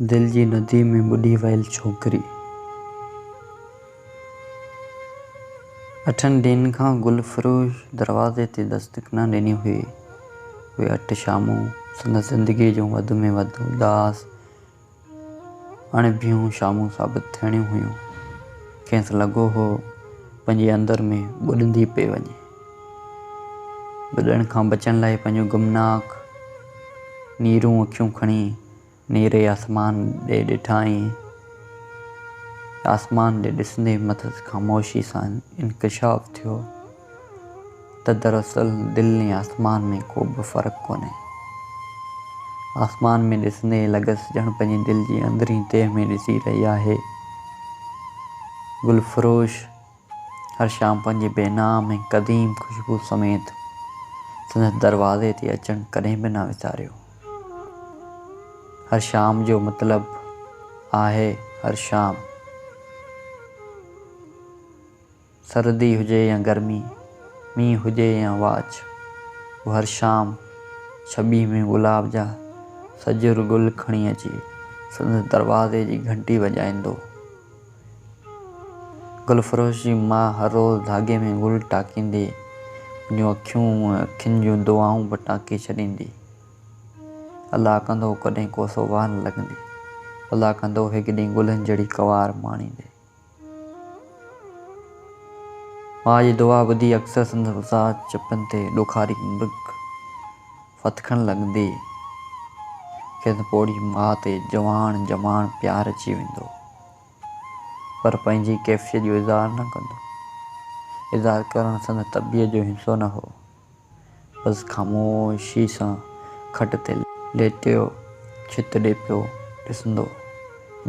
دل جي نديء ۾ ٻڏي ويل ڇوڪري. اٺن ڏينهن کان گل فروش دروازي تي دستڪ نه ڏني هئي. اهي اٺ شامون سندس زندگيء جون وڌ ۾ وڌ اداس، اڻڀيون شامون ثابت ٿيڻيون هيون. کيس لڳو هو پنهنجي اندر ۾ ٻڏندي پئي وڃي. ٻڏڻ کان بچڻ لاء پنهنجون غمناڪ نيرون اکيون کڻي نيري آسمان ڏي ڏٺائين. آسمان ڏي ڏسندي مٿس خاموشي سان انڪشاف ٿيو ته دراصل دل ۽ آسمان ۾ ڪو به فرق ڪونهي. آسمان ۾ ڏسندي لڳس ڄڻ پنهنجي دل جي اندرين تهه ۾ ڏسي رهي آهي. گل فروش هر شام پنهنجي بي نام ۽ قديم خوشبو سميت سندس دروازي تي اچڻ ڪڏهن به نه وساريو. هر شام جو مطلب آهي هر شام. سردي هجي يا گرمي، مينهن هجي يا واچ، هو هر شام ڇٻي ۾ گلاب جا سڄر گل کڻي اچي سندس دروازي جي گهنٽي وڄائيندو. گل فروش جي ماء هر روز ڌاڳي ۾ گل ٽاڪيندي پنهنجون اکيون ۽ اکين جون دعائون به ٽاڪي ڇڏيندي. الله ڪندو ڪڏهن ڪوسو واء نه لڳندي. الله ڪندو هڪ ڏينهن گلن جهڙي ڪنوار ماڻيندي. ماء جي دعا ٻڌي اڪثر سندس اداس چپن تي ڏکاري مرڪ ڦٿڪڻ لڳندي. کيس پوڙهي ماء تي جواڻ جماڻ پيار اچي ويندو. پر پنهنجي ڪيفيت جو اظهار نه ڪندو. اظهار ڪرڻ سندس طبيعت جو حصو نه هو. بس خاموشيء سان کٽ تي ليٽيو ڇت ڏي پيو ڏسندو.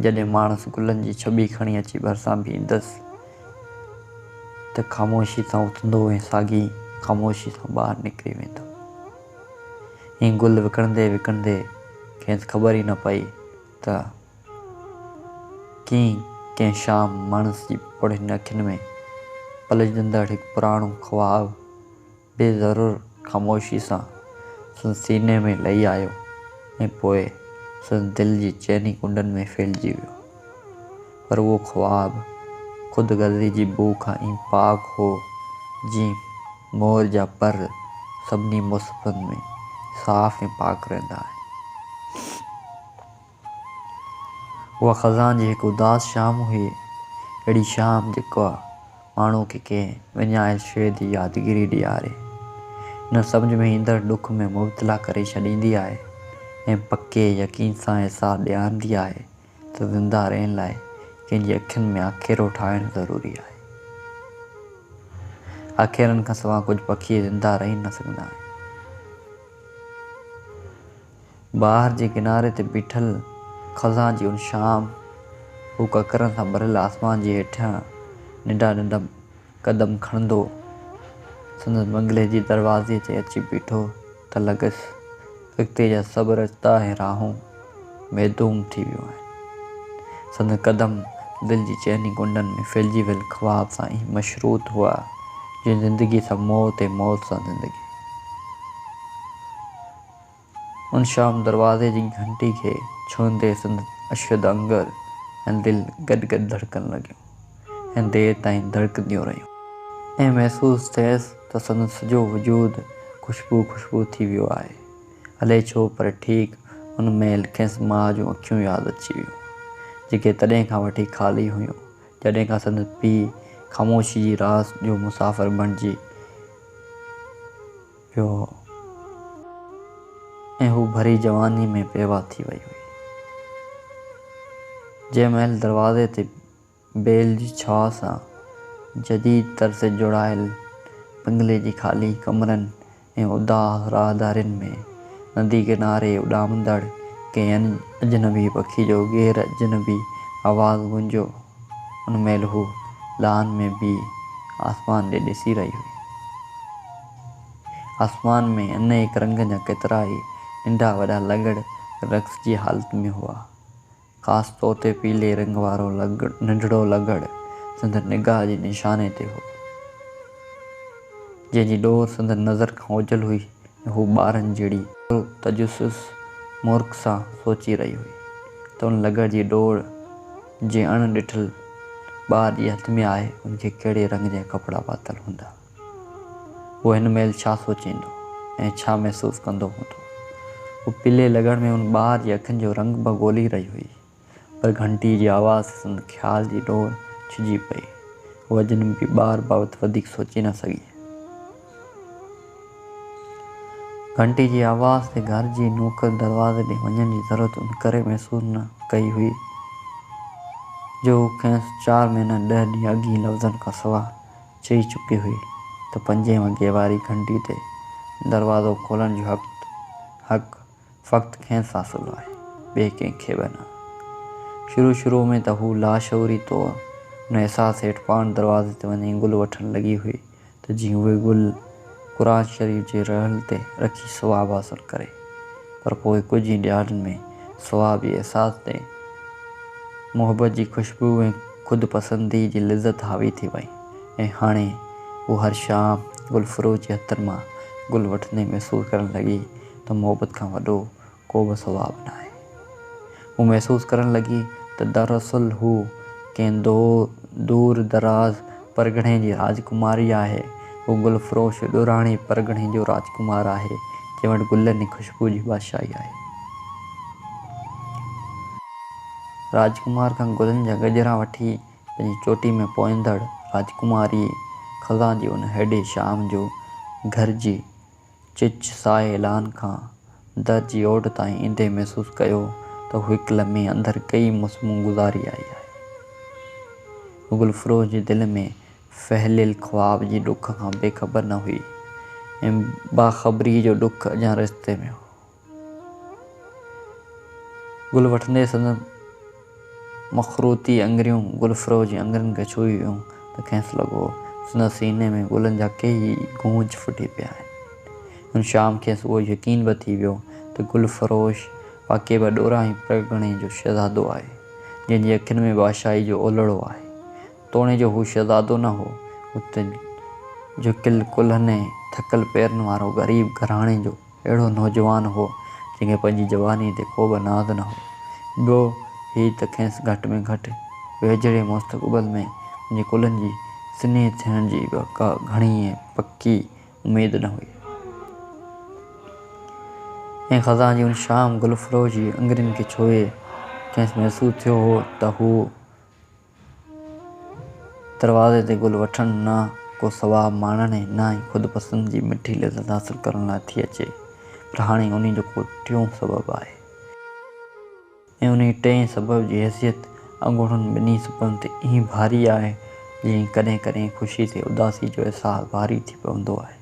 جڏهن ماڻس گلن جي ڇٻي کڻي اچي ڀرسان بيهندس ته خاموشيء سان اٿندو ۽ ساڳي خاموشيء سان ٻاهر نڪري ويندو. ائين گل وڪڻندي وڪڻندي کيس خبر ئي نه پئي ته ڪيئن ڪنهن شام ماڻس جي پوڙهين اکين ۾ پلجندڙ هڪ پراڻو خواب بي ضرور خاموشيء سان سندس سيني ۾ لهي آيو ۽ پوء سندس دل جي چئني ڪنڊن ۾ ڦهلجي ويو. پر اهو خواب خود غرضي جي بوء کان ائين پاڪ هو، جيئن مور جا پر سڀني موسمن ۾ صاف ۽ پاڪ رهندا آهن. اها خزان جي هڪ اداس شام هئي. اهڙي شام جيڪا ماڻهوء کي ڪنهن وڃايل شيء جي يادگيري ڏياري، نه سمجهه ۾ ايندڙ ڏک ۾ مبتلا ڪري ڇڏيندي آهي ۽ پڪي يقين سان احساس ڏيارندي آهي ته زنده رهڻ لاء ڪنهن جي اکين ۾ آکيرو ٺاهڻ ضروري آهي. آکيرن کان سواء ڪجهه پکي زنده رهي نه سگهندا آهن. بحر جي ڪناري تي بيٺل خزان جي ان شام، هو ڪڪرن سان ڀريل آسمان جي هيٺيان ننڍا ننڍا قدم کڻندو سندس بنگلي جي دروازي تي اچي بيٺو ته لڳس اڳتي جا سڀ رستا ۽ راهون معدوم ٿي ويون آهن. سندس قدم دل جي چئني ڪنڊن ۾ ڦهلجي ويل خواب سان ائين مشروط هئا جيئن زندگي سان موت ۽ موت سان زندگي. ان شام دروازي جي گهنٽي کي ڇهندي سندس اشهد انگر ۽ دل گڏ گڏ ڌڙڪڻ لڳيون ۽ دير تائين ڌڙڪنديون رهيون. ائين محسوس ٿيس ته سندس سڄو وجود خوشبو خوشبو ٿي ويو آهي. الائي ڇو پر ٺيڪ ان مهل کيس ماء جون اکيون ياد اچي ويون، جيڪي تڏهن کان وٺي خالي هيون، جڏهن کان سندس پيء خاموشي جي راز جو مسافر بڻجي پيو هو ۽ هو ڀري جواني ۾ بيوه ٿي وئي هئي. جنهن مهل دروازي تي بيل جي ڇهاء سان جديد طرز جوڙايل بنگلي جي خالي ڪمرن ۽ اداس راهدارين ۾ ندي ڪناري اڏامندڙ ڪنهن اجنبي پکي جو غير اجنبي آواز گونجيو، ان مهل هو لان ۾ بيهي آسمان ڏي ڏسي رهي هئي. آسمان ۾ انيڪ رنگن جا ڪيترائي ننڍا وڏا لغڙ رقص جي حالت ۾ هئا. خاص طور تي پيلي رنگ وارو ننڍڙو لغڙ سندن نگاهه جي نشاني تي هو، جنهن جي ڏور سندن نظر کان اوجهل هئي ۽ هو ٻارن جهڙي تجسس مرڪ سان سوچي رهي هئي. ته ان لغڙ جي ڏور جنهن اڻ ڏٺل ٻار جي هٿ ۾ آهي، ان کي ڪهڙي رنگ جا ڪپڙا پاتل هوندا؟ هو هن مهل ڇا سوچيندو ۽ ڇا محسوس ڪندو هوندو؟ هوء پيلي لغڙ ۾ ان ٻار جي اکين جو رنگ به ڳولي رهي هئي، پر گهنٽي جي آواز تي سندس خيال جي ڏور ڇڄي پئي. هوء اجنبي ٻار بابت وڌيڪ سوچي نه سگهي. گهنٽي جي آواز تي گهر جي نوڪر دروازي ڏي وڃڻ جي ضرورت ان ڪري محسوس نه ڪئي هئي، جو هوء کيس چار مهينا ڏهه ڏينهن اڳ ئي لفظن کان سواء چئي چڪي هئي ته پنجين وڳي واري گهنٽي تي دروازو کولڻ جو حق فقط کيس حاصل آهي، ٻئي ڪنهن کي به نه. شروع شروع ۾ ته هوء لاشعوري طور ان احساس هيٺ پاڻ دروازي تي وڃي گل وٺڻ لڳي هئي ته جيئن اهي گل قرآن شريف جي رحل تي رکي ثواب حاصل ڪري، پر پوء ڪجهه ئي ڏهاڙن ۾ ثواب جي احساس تي محبت جي خوشبوء ۽ خود پسنديء جي لذت حاوي ٿي وئي ۽ هاڻي هوء هر شام گل فروش جي هٿن مان گل وٺندي محسوس ڪرڻ لڳي ته محبت کان وڏو ڪو به ثواب ناهي. هوء محسوس ڪرڻ لڳي ته دراصل هوء ڪنهن دور دراز پرڳڻي جي راجڪماري آهي. هو گل فروش ڏوراڻي پرڳڻي جو راجڪمار آهي، جنهن وٽ گلن ۽ خوشبوء جي بادشاهي آهي. راجڪمار کان گلن جا گجرا وٺي پنهنجي چوٽي ۾ پوئيندڙ راجڪماريء خزان جي ان هيڊي شام جو گهر جي چچ سائي لان کان در جي اوٽ تائين ايندي محسوس ڪيو ته هو هڪ لمحي اندر ڪيئي موسمون گذاري آئي آهي. هوء گل فروش جي دل ۾ ڦهليل خواب جي ڏک کان بي خبر نه هئي ۽ باخبريء جو ڏک اڃا رستي ۾ هو. گل وٺندي سندس مخروطي اڱريون گل فروش جي اڱرين کي ڇهي ويون ته کيس لڳو سندس سيني ۾ گلن جا ڪيئي گونچ ڦٽي پيا آهن. ان شام کيس اهو يقين به ٿي ويو ته گل فروش واقعي به ڏورانهين پرڳڻي جو شهزادو آهي، جنهن جي اکين ۾ بادشاهي جو اولڙو آهي. توڻي جو هو شهزادو نه هو، هو ته جهڪيل ڪلهن ۽ ٿڪل پيرن وارو غريب گهراڻي جو اهڙو نوجوان هو، جنهن کي پنهنجي جوانيء تي ڪو به ناز نه هو. ٻيو هي ته کيس گهٽ ۾ گهٽ ويجهڙي مستقبل ۾ پنهنجي ڪلهن جي سنهي ٿيڻ جي به ڪا گهڻي ۽ پڪي اميد نه هئي. ۽ خزان جي ان شام گل فروش جي اڱرين کي ڇهي کيس محسوس ٿيو هو ته هو دروازي تي گل وٺڻ نه ڪو ثواب ماڻڻ ۽ نه ئي خود پسند جي مٺي لذت حاصل ڪرڻ لاء ٿي اچي، پر هاڻي انهي جو ڪو ٽيون سبب آهي ۽ انهي ٽئين سبب جي حيثيت اڳوڻن ٻنهي سببن تي ائين ڀاري آهي، جيئن ڪڏهن ڪڏهن خوشي تي اداسي جو احساس ڀاري ٿي پوندو آهي.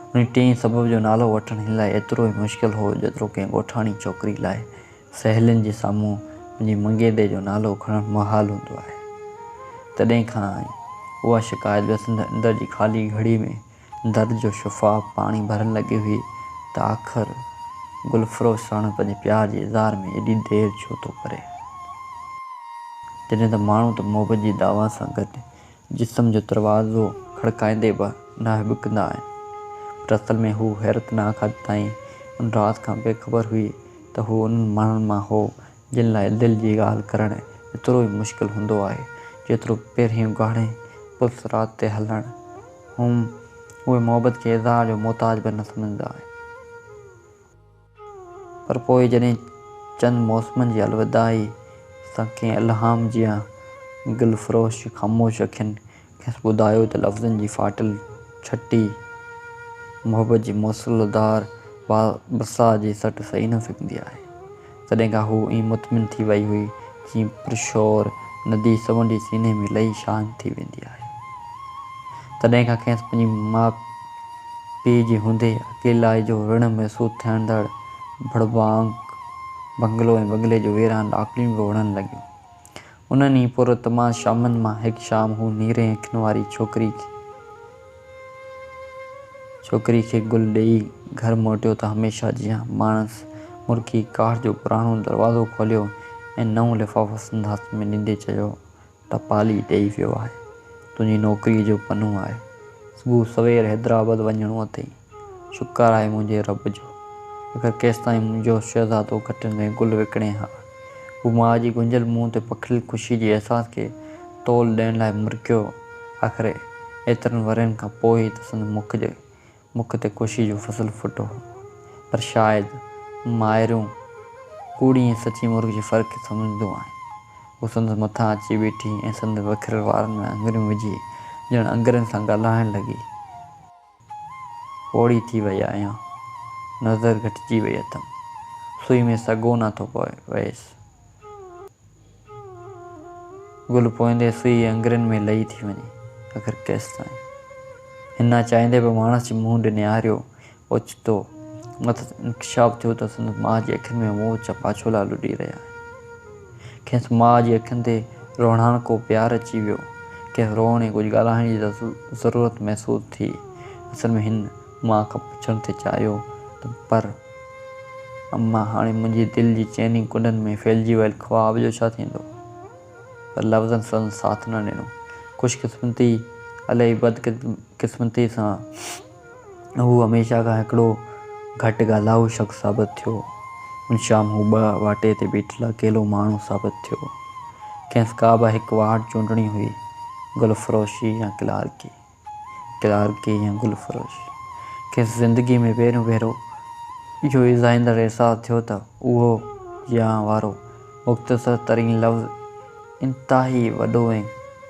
انهي ٽئين سبب جو نالو وٺڻ هن لاء ايترو ئي مشڪل هو، جيترو ڪنهن ڳوٺاڻي ڇوڪري لاء سهيلين جي سامهون پنهنجي مڱيندي جو نالو کڻڻ محال هوندو آهي. تڏهن کان ئي اها شڪايت به سندس اندر جي خالي گهڙي ۾ درد جو شفاف پاڻي ڀرڻ لڳي هئي ته آخر گل فروش ساڻس پنهنجي پيار جي اظهار ۾ ايڏي دير ڇو ٿو ڪري؟ جڏهن ته ماڻهو ته محبت جي دعويٰ سان گڏ جسم جو دروازو کڙڪائيندي به نه هٻڪندا آهن. پر اصل ۾ هوء حيرتناڪ حد تائين ان راز کان بي خبر هئي ته هو انهن ماڻهن مان هو جن لاء دل جي ڳالهه ڪرڻ ايترو ئي مشڪل هوندو آهي جيترو پيرين اگهاڙي پلصراط تي هلڻ. هم اهي محبت کي اظهار جو محتاج به نه سمجهندا آهن. پر پوء جڏهن چند موسمن جي الوداعي سان ڪنهن الهام جيان گل فروش جي خاموش اکين کيس ٻڌايو ته لفظن جي ڦاٽل ڇٽي محبت جي موسلڌار برسات جي سٽ سهي نه سگهندي آهي، تڏهن کان هوء ائين مطمئن ٿي وئي هئي جيئن پرشور ندي سمنڊ جي سيني ۾ لهي شانت ٿي ويندي آهي. تڏهن کان کيس پنهنجي ماء پيء جي هوندي اڪيلائي جو رڻ محسوس ٿيندڙ ڀڙڀانگ بنگلو ۽ بنگلي جون ويران ڏاڪڻيون به وڻڻ لڳيون. انهن ئي پراعتماد شامن مان هڪ شام هو نيرين اکين واري ڇوڪري کي گل ڏيئي گهر موٽيو ته هميشه جيان ماڻس مرڪي ڪاٺ جو پراڻو دروازو کوليو ۽ نئون لفافو سندس هٿ ۾ ڏيندي چيو، ٽپالي ڏيئي ويو آهي. تنهنجي نوڪريء جو پنو آهي. صبح سوير حيدرآباد وڃڻو اٿئي. شڪر آهي منهنجي رب جو. اگر ڪيستائين منهنجو شهزادو گهٽين ۾ گل وڪڻي ها. هو ماء جي گهنجيل منهن تي پکڙيل خوشيء جي احساس کي تول ڏيڻ لاء مرڪيو. آخر ايترن ورهين کان پوء ئي ته سندس مک جي مک تي خوشيء جو فصل ڦٽو هو. پر شايد مائرون ڪوڙي ۽ سچي مرڪ جي فرق کي سمجهنديون آهن. هوء سندس مٿان اچي بيٺي ۽ سندس وکريل وارن ۾ آڱريون وجهي ڄڻ آڱرين سان ڳالهائڻ لڳي. پوڙهي ٿي وئي آهيان. نظر گهٽجي وئي اٿم. سوئي ۾ سڳو نه ٿو پويس. گل پوئيندي سوئي آڱرين ۾ لهي ٿي وڃي. آخر ڪيستائين؟ هن نه چاهيندي به ماڻس جي منهن ڏي نهاريو. اوچتو مٿس انڪشاف ٿيو ته سندس ماء جي اکين ۾ موت جا پاڇولا لڏي رهيا آهن. کيس ماء جي اکين تي روئڻهارڪو پيار اچي ويو. کيس روئڻ ۽ ڪجهه ڳالهائڻ جي ضرورت محسوس ٿي. اصل ۾ هن ماء کان پڇڻ ٿي چاهيو ته پر اما هاڻي منهنجي دل جي چئني ڪنڊن ۾ ڦهلجي ويل خواب جو ڇا ٿيندو؟ پر لفظن سندس ساٿ نه ڏنو. خوش قسمتي الائي بد قسمتي سان هو هميشه کان هڪڙو گهٽ ڳالهائو شخص ثابت ٿيو. ان شام هو ٻه واٽي تي بيٺل اڪيلو ماڻهو ثابت ٿيو. کيس ڪابه هڪ واٽ چونڊڻي هئي، گل فروشي يا ڪلارڪي. ڪلارڪي يا گل فروشي. کيس زندگيء ۾ پهريون ڀيرو اهو ايذائيندڙ احساس ٿيو ته اهو يا وارو مختصر ترين لفظ انتهائي وڏو ۽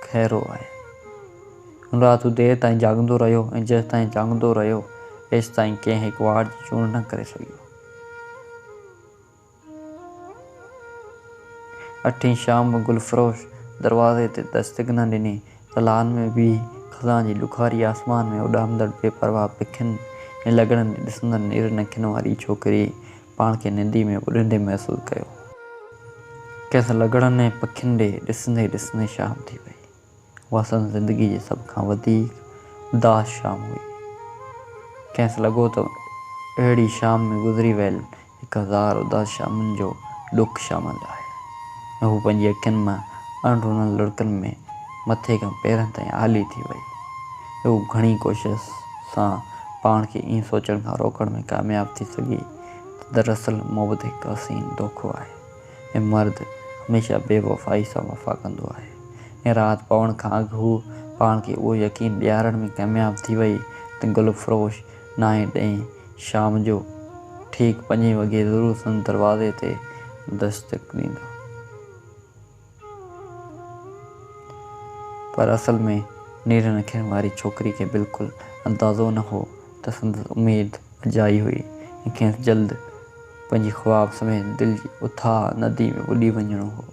کهرو آهي. ان رات هو دير تائين جاڳندو رهيو ۽ جيستائين جاڳندو رهيو، ايستائين ڪنهن هڪ واٽ جي چونڊ نه ڪري سگهيو. اٺين شام به گل فروش دروازي تي دستڪ نه ڏني. تلان ۾ بيهي خزان جي ڏکاري آسمان ۾ اڏامندڙ بي پرواهه پکين ۽ لڳڙن ڏي ڏسندڙ نيرن اکين واري ڇوڪري پاڻ کي ندي ۾ ٻڏندي محسوس ڪيو. کيس لڳڙن ۽ پکين ڏي ڏسندي ڏسندي شام ٿي وئي. اها سندس زندگيء جي سڀ کان وڌيڪ اداس شام هئي. کيس لڳو ته اهڙي شام ۾ گذري ويل 1000 اداس شامن جو ڏک شامل آهي ۽ هوء پنهنجي اکين مان اڻ رنل لڙڪن ۾ مٿي کان پيرن تائين آلي ٿي وئي. هوء گهڻي ڪوشش سان پاڻ کي ائين سوچڻ کان روڪڻ ۾ ڪامياب ٿي سگهي ته دراصل محبت هڪ حسين دوکو آهي. ۽ مرد هميشه بي وفائي سان وفا ڪندو آهي ۽ رات پوڻ کان اڳ هوء پاڻ کي اهو يقين ڏيارڻ ۾ ڪامياب ٿي وئي ته گل فروش نائين ڏهين شام جو ٺيڪ پنجين وڳي ضرور سندس دروازي تي دستڪ ڏيندو. پر اصل ۾ نيرن اکين واري ڇوڪري کي بلڪل اندازو نه هو ته سندس اميد اجائي هئي ۽ کيس جلد پنهنجي خواب سميت دل جي اٿاهه ندي ۾ ٻڏي وڃڻو هو.